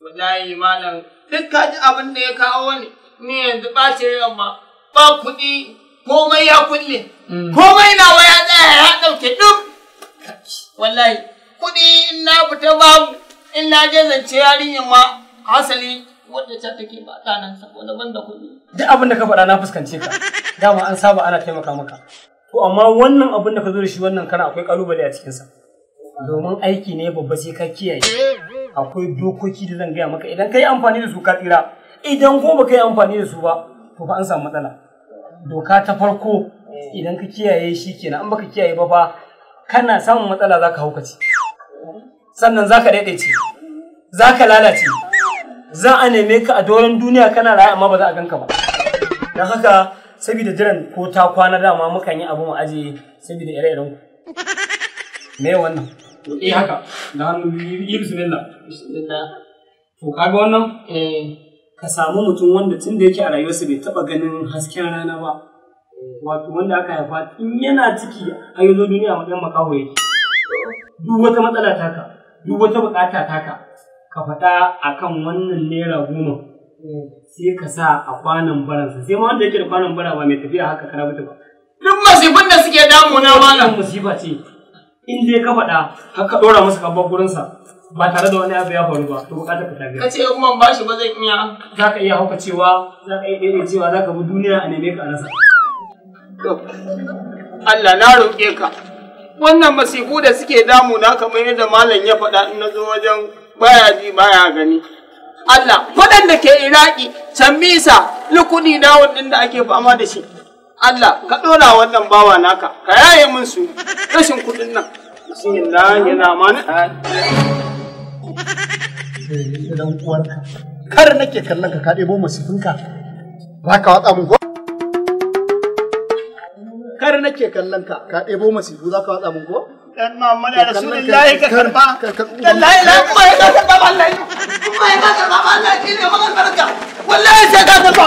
Wallahi malam, duk ka ji abin da ya kawo ni, ni yanzu ɓacin ran ma ba kuɗi, komai ya kulle, komai nawa ya tsaya ya ɗauke duk. Wallahi kuɗi in na fita babu, in na je zance yarinyar ma hasali wadda ta take ba ta nan saboda ban da kuɗi. Duk abin da ka faɗa na fuskance ka, dama an saba ana taimaka maka. To amma wannan abin da ka zo da shi wannan kana akwai ƙalubale a cikinsa. Domin aiki ne babba sai ka kiyaye. Akwai dokoki da zan gaya maka, idan ka yi amfani da su ka tsira, idan ko baka yi amfani da su ba to fa an samu matsala. Doka ta farko, idan ka kiyaye shi kenan, an baka kiyaye ba fa kana samun matsala, zaka haukace, sannan zaka daidaice, zaka lalace, za a neme ka a doron duniya kana raye amma ba za a ganka ba. Don haka saboda jiran ko ta kwana dama mukan yi abu mu aje saboda ire-iren ku. Me wannan? Eh, haka da hannu biyu yi bismillah. Bismillah. To kaga wannan? Eh. Ka samu mutum wanda tun da yake a rayuwarsa bai taba ganin hasken rana ba, wato wanda aka haifa tun yana ciki har yazo duniya matsayin makaho yake. Duk wata matsala taka, duk wata bukata taka, ka faɗa akan wannan ₦10, sai ka sa a kwanan baransa. Sai ma wanda yake da kwanan bara ba mai tafiya haka kana mutu ba. Duk masifin da suke damuna malam. Wannan musifa ce in dai ka faɗa har ka ɗora masa kabbar gurinsa ba tare da wani abu ya faru ba, to bukatar ka ta biya. Ka ce in ban bashi ba zan iya. Za ka iya haukacewa, za ka iya daidaicewa, za ka bi duniya a neme ka a rasa. Allah na roƙe ka. Wannan masifu da suke damuna kamar yadda malam ya faɗa, in na zo wajen baya ji baya gani. Allah, waɗanda ke Iraki, Sambisa, Lukuni dawon ɗin da ake fama da shi. Allah, ka ɗora wannan bawa naka, ka yaye min su rashin kuɗin nan. Bismillahir rahmanir Dan uwarka. Kar nake kallon ka, ka ɗebo masifinka. Za ka watsa mun ko? Kar nake kallon ka, ka ɗebo masifu za ka watsa mun ko? Dan Muhammad Rasulullahi ka karba. Wallahi la kuma ya ka karba wallahi. Kuma ya ka karba wallahi, ne maka barka. Wallahi sai ka karba.